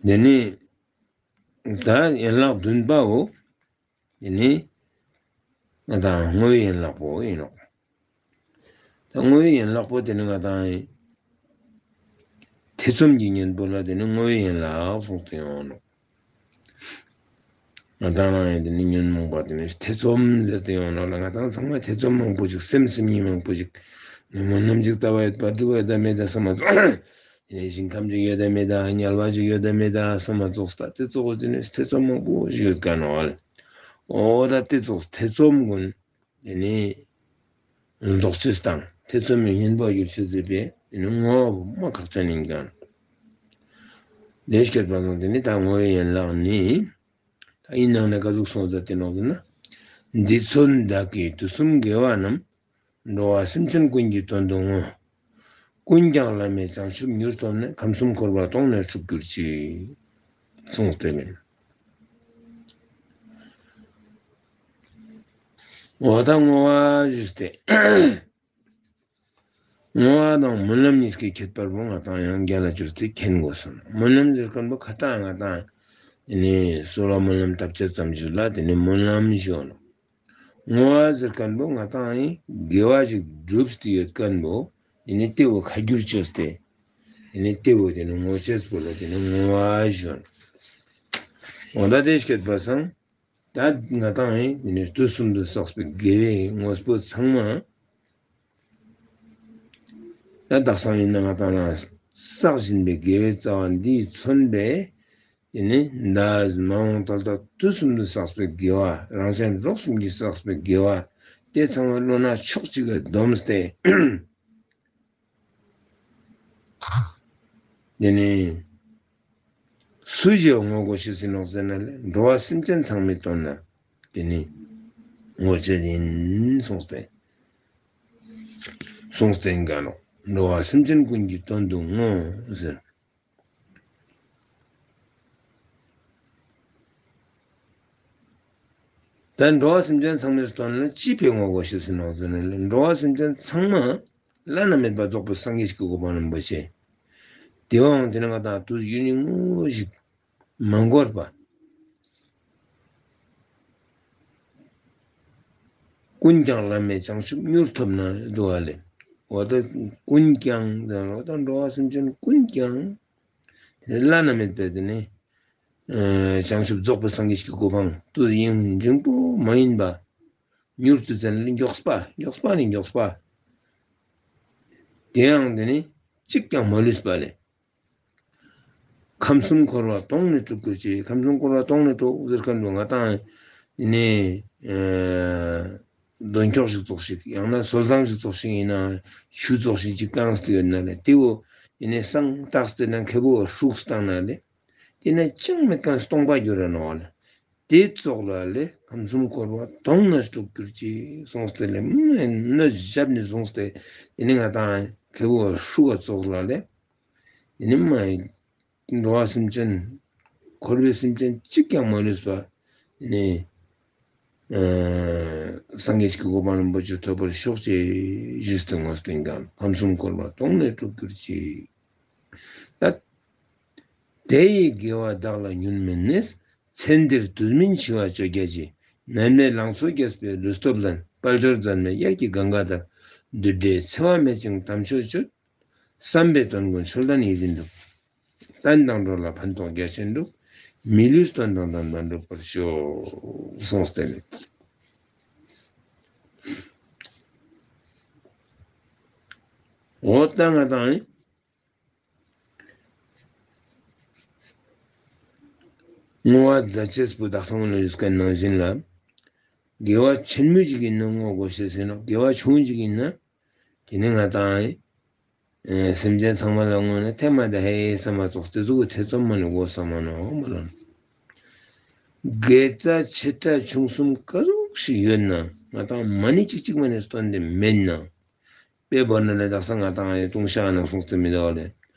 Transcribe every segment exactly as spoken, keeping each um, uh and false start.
དེ་ནི་ད་ཡན་ལག་བདུན་པའོ། དེ་ནི་ང་དང་བསྔོ་བའི་ཡན་ལག་པོ་ཡིན་ནོ། ད་བསྔོ་བའི་ཡན་ལག་པོ་དེ་ནི་ང་དང་ཐེ་ཚོམ་གྱི་གཉེན་པོ་ལ་དེ་ནི་བསྔོ་བའི་ཡན་ལག་གསུངས་ཏེ་ཡོང་ནོ། ང་དང་རང་ཡང་དེ་ནི་ཉོན་མོངས་པ་དེ་ནི་ཐེ་ཚོམ་ཟེར་ཏེ་ཡོང་ནོ་ལ། ང་དང་ཚང་མ་ཐེ་ཚོམ་མང་པོ་ཞིག་སེམས་སེམས་ཉིད་མང་པོ་ཞིག་ནི་སྨོན་ལམ་ཞིག་བཏབ་པ་ཡོད་པ་སྒྲུབ་པ་ཡོད་ད་མེད་ད་བསམ་མ་ཚོགས། དེ་ནས་ཞིང་ཁམས་ཅིག་ཡོད་དམ་མེད་དམ། དམྱལ་བ་ཅིག་ཡོད་དམ་མེད་དམ་བསམ་མ་ཚོགས། ད་དེ་ཚོགས་དེ་ནས་ཐེ་ཚོམ་མང་པོ་ཞིག་ཡོད་ཀ་ནོ་ཨལ། འོ་ད་དེ་ཚོགས་ཐེ་ཚོམ་ཀུན་དེ་ནས་ལྡོག་ཅེས་དང་ཐེ་ཚོམ་མི་སྙན་པོ་གྱུར་ཅེས་ཟེར་བས་དེ་ནས་བསྔོ་བ་མ་ཁག་ཅན་ཡིན་ཀ་ནོ། ལས་སྐྱེས་པ་སོང་དེ་ནས་ད་བསྔོ་བའི་ཡན་ལག་ནི། ད་ཡིན་ནང་ནས་ག་ཟུག་སོང་ཟེར་ཏེ་ནོ་ཟེར་ན། འདི་མཚོན་བདག་གིས་དུས་གསུམ་དགེ་བ་རྣམས། འགྲོ་བ་སེམས་ཅན་ཀུན་གྱི་དོན་དུ་བསྔོ། ཀུན་ཀྱང་བླ་མེད་བྱང་ཆུབ་མྱུར་ཐོབ་ནས། ཁམས་གསུམ་འཁོར་བ་དོང་ནས་སྤྲུགས་གྱུར་ཅིག་གསུངས་ཏེ་ལེན། འོ་ད་བསྔོ་བ་ཞུས་ཏེ། བསྔོ་བ་དང་སྨོན་ལམ་གཉིས་ཀྱི་ཁྱད་པར་པོ་ང་དང་ཡང་རྒྱ་ལ་བསྒྱུར་ཏེ་མཁྱེན་དགོས་སོ། སྨོན་ལམ་ཟེར་མཁན་པོ་ཁ་ཏ་ང་དང་ནི་གསོལ་བ་སྨོན་ལམ་བཏབ་ཅེས་ཙམ་ཞིག་ལ་དེ་ནི་སྨོན་ལམ་ཞུ་ནོ། བསྔོ་བ་ཟེར་མཁན་པོ་ང་དང་ཡིན་དགེ་བ་ཞིག་བསྒྲུབས་ཏེ་ཡོད་མཁན་པོ་དེ་ནི་དེ་བོ་ཁ་བསྒྱུར་བཅོས་ཏེ་དེ་ནི་དེ་བོ་དེ་ནི་བསྔོ་ཅེས་པོ་ལ་དེ་ནི་བསྔོ་བ་ཞུ་ནོ། འོ་ད་དེ་སྐད་པ་སང་། ད་ང་དང་ཡིན་དེ་ནས་དུས་གསུམ་དུ་བསགས་པའི་དགེ་བའི་དངོས་པོ་ཚང་མ། ད་དག་ས་ཡིན་ན་ང་དང་ལ་བསགས་བཞིན་པའི་དགེ་བའི་རྩ་བ་འདིས་མཚོན་པའི་དེ་ནི་ད་མ་འོངས་ད་ལྟ་དུས་གསུམ་དུ་བསགས་པའི་དགེ་བ་རང་གཞན་རོགས་གསུམ་གྱིས་བསགས་པའི་དགེ་བ་དེ་ཚང་མ་བློ་སྣ་ཕྱོགས་གཅིག་གིས་བསྡོམས་ཏེ། དེ་ནས་སུ་ཞིག་བསྔོ་དགོས་ཤེས་ཟིན་ནོ་ཟེར་ན་ལས་འགྲོ་བ་སེམས་ཅན་ཚང་མའི་དོན་ལ་དེ་ནི་བསྔོ་ཅེས་ཡིན་གསུངས་ཏེ། གསུངས་ཏེ་འགའ་ནོ། འགྲོ་བ་སེམས་ཅན་ཀུན་གྱི་དོན་དུ་བསྔོ་ཟེར། ད་འགྲོ་བ་སེམས་ཅན་ཚང་མའི་དོན་ལ་ཅི་ཕི་བསྔོ་དགོས་ཤེས་ཟིན་ནོ་ཟེར་ན་ལས་འགྲོ་བ་སེམས་ཅན་ཚང་མ་བླ་ན་མེད་པ་རྫོགས་པའི་སངས་རྒྱས་ཀྱི་གོ་འཕང་རིན་པོ་ཆེ། དེའང་དེ་ནི་ང་དང་དུས་ཡུན་རིང་མོ་ཞིག་མ་འགོར་བ། ཀུན་ཀྱང་བླ་མེད་བྱང་ཆུབ་མྱུར་ཐོབ་ན་འདུག་བ་ལས། འོ་ད་ཀུན་ཀྱང་འོ་ད་འགྲོ་བ་སེམས་ཅན་ཀུན་ཀྱང་བླ་ན་མེད་པའི་དེ་ནི་བྱང་ཆུབ་རྫོགས་པའི་སངས་རྒྱས་ཀྱི་གོ་འཕང་དུས་ཡུན་རིང་པོ་མ་ཡིན་པ། མྱུར་དུ་ཟེར་ན་མགྱོགས་པ་མགྱོགས་པ་ནི་མགྱོགས་པ། དེའང་དེ་ནི་གཅིག་ཀྱང་མ་ལུས་པ་ལས། ཁམས་གསུམ་འཁོར་བ་དོང་ནས་སྤྲུགས་གྱུར་ཅིག་ཁམས་གསུམ་འཁོར་བ་དོང་ནས་སྤྲུགས་ཟེར་མཁན་པོ་ང་དང་ནི་ཨ་འདོན་ཆོག་ཞིག་ཙོགས་ཤིག་ཡང་ན་སོལ་བཟང་ཞིག་ཙོགས་ཤིག་ཡིན་ན་ཆུ་ཙོགས་ཤིག་ཅིག་བཀང་སྟེ་ཡོད་ན་ལས་དེ་བོ་ཡིན་ནས་སང་རྟགས་ཟེར་ན་མཁས་པོ་བ་ཧྲུག་བཏང་ན་ལས་དེ་ནས་ཅང་མི་དཀའ་སྟོང་པ་འགྱུར་ར་ནོ་ལ། དེ་ཙོགས་ལ་ལས་ཁམས་གསུམ་འཁོར་བ་དོང་ནས་སྤྲུགས་གྱུར་ཅིག་གསུངས་ཏེ་ལས་མི་ནི་ཞབས་ནས་བཟུང་སྟེ་དེ་ནི་ང་དང་མཁས་པོ་བ་ཧྲུག་ག་ཙོགས་ལ་ལས། དེ་ནི་མ་འགྲོ་བ་སེམས་ཅན། འཁོར་བའི་སེམས་ཅན་གཅིག་ཀྱང་མ་ལུས་པ། དེ་ནི་ཨ་སངས་རྒྱས་ཀྱི་གོ་འཕང་རིན་པོ་ཆེ་ཐོབ་པར་ཤོག་ཅེས་ཞུས་ཏེ་བསྔོ་སྟེ་འགའ་ཁམས་གསུམ་འཁོར་བ་དོང་ནས་སྤྲུགས་གྱུར་ཅིག་ད་དེ་ཡི་དགེ་བ་བདག་ལ་ཉོན་མེད་ནས། ཚེ་འདིར་དུས་མིན་འཆི་བ་བཅོ་བརྒྱད་ཀྱི། ནད་མེད་ལང་ཚོ་རྒྱས་པའི་ལུས་སྟོབས་ལྡན། དཔལ་འབྱོར་འཛད་མེད་དབྱར་གྱི་གངྒཱ་ལྟར། འདུ་འབྲལ་འཚེ་བ་མེད་ཅིང་དམ་ཆོས་སྤྱོད། བསམ་པའི་དོན་ཀུན་ཆོས་ལྡན་ཡིད་བཞིན་དུ། བསྟན་དང་འགྲོ་ལ་ཕན་ཐོགས་རྒྱ་ཆེན་འགྲུབ། མི་ལུས་དོན་དང་ལྡན་པ་འགྲུབ་པར་ཤོག་གསུངས་ཏེ་ནི། འོ་ད་ང་དང་བསྔོ་བ་མཛད་ཅེས་པོ་དག་ས་ལ་ཡོད་མཁན་ནང་བཞིན་ལ། དགེ་བ་ཆེན་མོ་ཞིག་ཡིན་ན་བསྔོ་དགོས་ཤེས་ཟེར་ནོ། དགེ་བ་ཆུང་ཞིག་ཡིན་ན། དེ་ནི་ང་དང་། ཨེ་སེམས་ཅན་ཚང་མ་ལ་བསྔོས་ན་ཐེ་མ་དང་ཧེ་ཧེ་ས་མ་ཙོགས་དེ་ཚོ་གི་ཐེ་ཚོམ་མ་ནི་དགོས་ས་མ་ནོ་མ་ལོན། དགེ་རྩ་ཆེ་ཕྲ་ཆུང་གསུམ་ག་ཟུག་ཞིག་ཡོད་ན་ང་དང་མ་ཎི་གཅིག་གཅིག་མ་ནི་སྟོན་ཏེ་མེད་ན། དཔེ་བོར་ན་ལས་དག་ས་ང་དང་ཨེ་ལྟུང་བཤགས་ནང་གསུངས་ཏེ་མི་འདུག་ལས།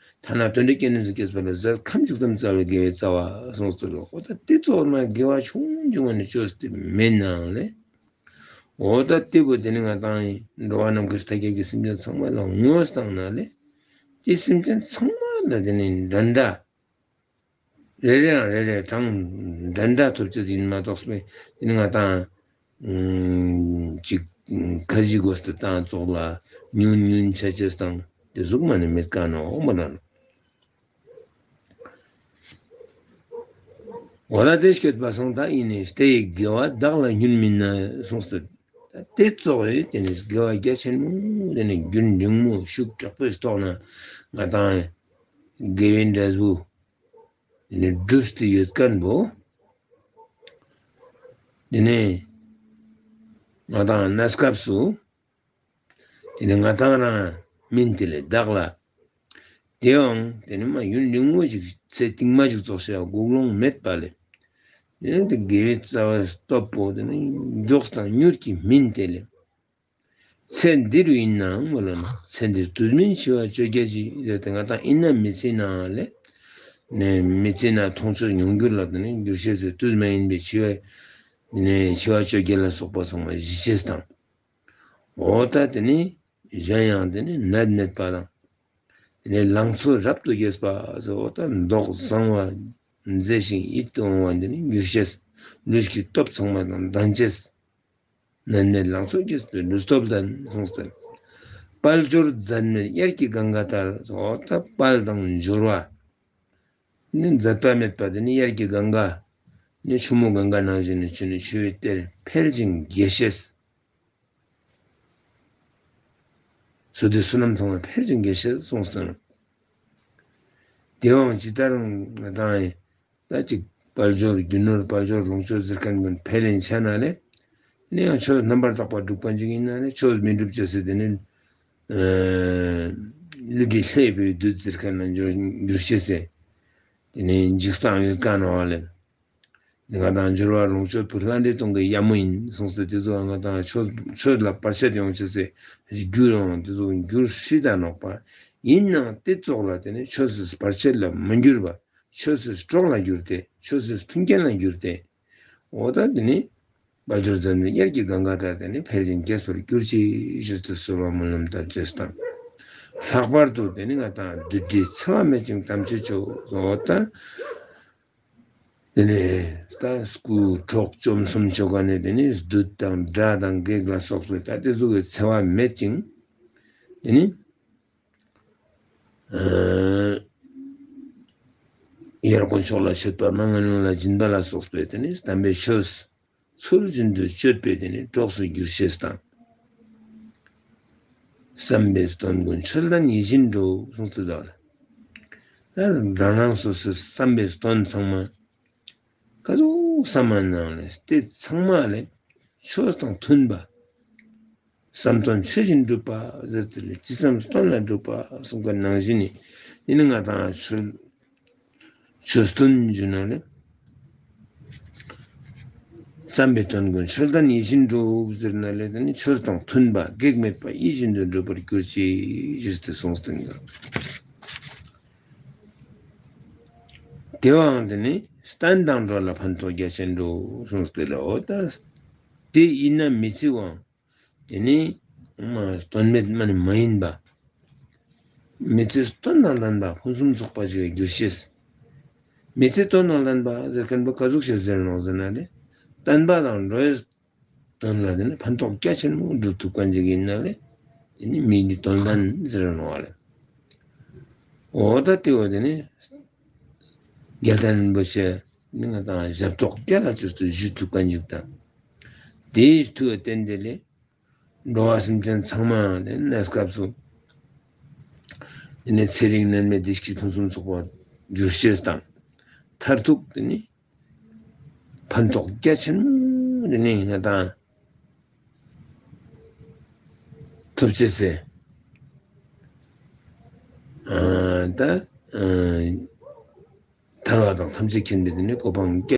ཐ་ན་དོན་འདྲེ་སྐྱེ་གནས་སུ་སྐྱེས་པ་ལ་ཟས་ཁམ་གཅིག་ཙམ་བཙལ་བའི་དགེ་བའི་རྩ་བ་གསུངས་ཏེ་ལོ། འོ་ད་དེ་ཚོ་ན་དགེ་བ་ཆུང་ཆུང་བ་ནས་བཅོས་ཏེ་མེད་ནའང་ལས། འོ་ད་དེ་བོ་དེ་ནི་ང་དང་འགྲོ་བ་ནམ་མཁའི་མཐའ་ཁྱབ་ཀྱི་སེམས་ཅན་ཚང་མ་ལ་བསྔོས་བཏང་ན་ལས། དེ་སེམས་ཅན་ཚང་མ་ལ་དེ་ནི་འདྲ་འདྲ། རེ་རེའང་རེ་རེ་གྲངས་འདྲ་འདྲ་ཐོབ་ཅེས་ཡིན་མ་གཏོགས་པས། དེ་ནི་ང་དང་ཅིག་ཁ་བཞི་གོ་སྟེ་བཏང་ཙོག་ལ་ཉུང་ཉུང་ཆ་ཅེས་དང་དེ་གཟུགས་མ་ནི་མེད་ཀ་ནོ་མ་ལ་ནོ། འོ་ན་དེ་སྐྱོད་པ་སང་ད་ཡིན་ནི་སྟེ་ཡི་དགེ་བ་བདག་ལ་སྙུན་མིན་ན་གསུངས་སོ། དེ་ཙོག་ཡོད་དེ་ནི་དགེ་བ་རྒྱ་ཆེན་མོ་དེ་ནི་རྒྱུན་རིང་མོ་ཤུགས་དྲག་པོའི་ཐོག་ན་ང་དང་དགེ་བའི་འབྲས་བུ་དེ་ནི་བསྒྲུབས་ཏེ་ཡོད་མཁན་པོ། དེ་ནི་ང་དང་གནས་སྐབས་སུ་དེ་ནི་ང་དང་རང་མིན་དེ་ལས་བདག་ལ། དེའང་དེ་ནི་མ་ཡུན་རིང་མོ་ཞིག་ཚེ་རྟིང་མ་ཞིག་ཙོག་བྱས་སྒུག་ལོང་མེད་པ་ལས། དེ་ནི་དེ་དགེ་བའི་རྩ་བའི་སྟོབས་པོ་དེ་ནི་མགྱོགས་དང་མྱུར་གྱི་མིན་དེ་ལས། ཚེ་འདི་རུ་ཡིན་ནའང་མོ་ལ་ན་ཚེ་འདིར་དུས་མིན་འཆི་བ་བཅོ་བརྒྱད་ཀྱི་ཟེར་ཏེ་ང་དང་ཡིན་ན་མི་ཚེ་ནང་ལས། ནས་མི་ཚེ་ན་མཐོང་ཆོས་མྱོང་འགྱུར་ལ་དེ་ནི་འགྱུར་ཤེས་ཟེར་དུས་མ་ཡིན་པའི་འཆི་བ། ནས་འཆི་བ་བཅོ་བརྒྱད་ལ་སོགས་པ་ཚང་མ་ཞི་ཤེས་དང་། འོ་ད་དེ་ནི་གཞན་ཡང་དེ་ནི་ནད་མེད་པ་དང་། དེ་ནི་ལང་ཚོ་རབ་ཏུ་རྒྱས་པ་སོགས་ད་མདོག་བཟང་བ་མཛེས་ཤིང་ཡིད་དུ་འོང་བ་འདི་ནི་འགྱུར་ཤེས། ལུས་ཀྱི་སྟོབས་ཚང་མ་དང་ལྡན་ཅེས། ནད་མེད་ལང་ཚོ་རྒྱས་པའི་ལུས་སྟོབས་ལྡན་གསུངས་ཏེ། དཔལ་འབྱོར་འཛད་མེད་དབྱར་གྱི་གངྒཱ་ལྟར་སོགས་ད་དཔལ་དང་འབྱོར་བ། ནི་འཛད་པ་མེད་པ་དེ་ནི་དབྱར་གྱི་གངྒཱ། ནི་ཆུ་མོ་གངྒཱ་ནང་བཞིན་ནི་ཆུ་ནི་ཆུ་བོའི་གཏེར་འཕེལ་ཞིང་རྒྱས་ཤེས། བསོད་བདེ་བསོད་ནམས་ཚང་མ་འཕེལ་ཞིང་རྒྱས་ཤེས་གསུངས་སོང་། དེའང་ཇི་ལྟར་ང་དང་ཡིན། ད་ཅིག་དཔལ་འབྱོར་རྒྱུ་ནོར་དཔལ་འབྱོར་ལོངས་སྤྱོད་ཟེར་མཁན་ཀུན་འཕེལ་ལེན་ཆ་ན་ལས། ནི་ཡང་ཆོས་རྣམ་པར་དག་པ་སྒྲུབ་མཁན་ཅིག་ཡིན་ན་ནི་ཆོས་མི་སྒྲུབ་ཅེས་ཟེར་དེ་ནི། ཀླུ་འདི་ལྷའི་བུའི་བདུད་ཟེར་མཁན་ལ་འགྱུར་འགྱུར་ཤེས་ཟེར། དེ་ནི་འཇིགས་སྟངས་ཡོད་ཀ་ནོ་བ་ལས། ང་དང་འབྱོར་བ་ལོངས་སྤྱོད་པོ་ལྷ་འདྲེ་སྟོང་གི་གཡབ་མོ་ཡིན་གསུངས་ཏེ་དེ་ཚོ་ང་དང་ཆོས་ཆོས་ལ་བར་ཆད་ཡོང་ཆེད་སེ་རྒྱུ་རང་དེ་ཚོ་འགྱུར་སྲིད་དང་ནོག་པ། ཡིན་ནའང་དེ་ཙོག་ལ་དེ་ནི་ཆོས་སུ་བར་ཆད་ལ་མི་འགྱུར་བ། ཆོས་སུ་གྲོགས་ལ་འགྱུར་ཏེ་ཆོས་སུ་མཐུན་རྐྱེན་ལ་འགྱུར་ཏེ། འོ་ད་དེ་ནི་དཔལ་འབྱོར་འཛད་མེད་དབྱར་གྱི་གངྒཱ་ལྟར་དེ་ནི་འཕེལ་ཞིང་རྒྱས་པར་གྱུར་ཅིག་ཞེས་ཏེ་གསོལ་བ་སྨོན་ལམ་བཏབ་ཅེས་དང་། ལྷག་པར་དུ་དེ་ནི་ང་དང་བདུད་སྡེ་འཚེ་བ་མེད་ཅིང་དམ་ཆོས་སྤྱོད། འོ་ད། དེ་ནས་ད་སྐུ་གྲོགས་བཅོམ་གསུམ་ཆོ་ག་ནས་དེ་ནས་བདུད་དང་དགྲ་དང་བགེགས་ལ་སོགས་པའི་ད་དེ་ཚོ་གི་འཚེ་བ་མེད་ཅིང་། དེ་ནས་ཨ་ཡར་དཀོན་མཆོག་ལ་མཆོད་པ་མར་ངན་སློང་ལ་སྦྱིན་པ་ལ་སོགས་པའི་དེ་ནས་དམ་པའི་ཆོས་ཚུལ་བཞིན་དུ་སྤྱོད་པའི་དེ་ནས་གྲོགས་སུ་འགྱུར་ཤེས་དང་། བསམ་པའི་དོན་ཀུན་ཆོས་ལྡན་ཡིད་བཞིན་འགྲུབ་གསུངས་ཏེ་འདུག་ད་རང་རང་སོ་སོའི་བསམ་པའི་དོན་ཚང་མ་ག་ཟུག་བསམ་མ་ནང་ལས་དེ་ཚང་མ་ལས་ཆོས་དང་མཐུན་པ། བསམ་དོན་ཆོས་བཞིན་འགྲུབ་པ་ཟེར་དེ་ལས་ཅི་བསམ་དོན་ལ་འགྲུབ་པ་གསུངས་པ་ནང་བཞིན་ནི་ཡིན་ན་ང་དང་ཆོས་ཆོས་མཐུན་ཞུ་ན་ནི། བསམ་པའི་དོན་ཀུན་ཆོས་ལྡན་ཡིད་བཞིན་འགྲུབ་ཟེར་ན་ལས་དེ་ནི་ཆོས་དང་མཐུན་པ་གེགས་མེད་པ་ཡིད་བཞིན་དུ་འགྲུབ་པར་གྱུར་ཅིག་ཞེས་ཏེ་གསུངས་ཏེ་འདུག་དེ་བའང་དེ་ནི་བསྟན་དང་འགྲོ་ལ་ཕན་ཐོགས་རྒྱ་ཆེན་འགྲོ་གསུངས་ཏེ་ལོ། ད་དེ་ཡིན་ན་མི་ཚེ་བའང་དེ་ནི་མ་དོན་མེད་མ་ནི་མ་ཡིན་པ། མི་ཚེ་དོན་དང་ལྡན་པ་ཕུན་སུམ་ཚོགས་པ་ཞིག་འགྱུར་ཤེས། མི་ཚེ་དོན་དང་ལྡན་པ་ཟེར་མཁན་པོ་ག་ཟུག་ཞིག་ཟེར་ནོ་ཟེར་ན་ནི། བསྟན་པ་དང་འགྲོ་བའི་དོན་ལ་དེ་ནི་ཕན་ཐོགས་རྒྱ་ཆེན་མོ་སྒྲུབ་ཐུབ་མཁན་ཅིག་ཡིན་ན་ལས། དེ་ནི་མི་ནི་དོན་ལྡན་ཟེར་ནོ་བ་ལས། འོ་ད་དེ་བ་དེ་ནི། རྒྱལ་བསྟན་རིན་པོ་ཆེ་ནི་ང་དང་ཞབས་ཏོག་རྒྱ་ལ་ཅོས་སུ་ཞུ་ཐུབ་མཁན་ཅིག་དང་། དེའི་མཐུ་བ་བརྟེན་ཏེ་ལས། འགྲོ་བ་སེམས་ཅན་ཚང་མ་དེ་གནས་སྐབས་སུ། དེ་ནས་ཚེ་རིང་ནད་མེད་བདེ་སྐྱིད་ཕུན་སུམ་ཚོགས་པ་འགྱུར་ཤེས་དང་། མཐར་ཐུག་དེ་ནི། ཕན་ཐོགས་རྒྱ་ཆེན་མོ་དེ་ནི་ང་དང་། ཐོབ་ཅེས་ཟེར། ཨ་ད། ཨ་ཐར་བ་དང་ཐམས་ཅད་མཁྱེན་པའི་དེ་ནི་གོ་འཕང་རྒྱ།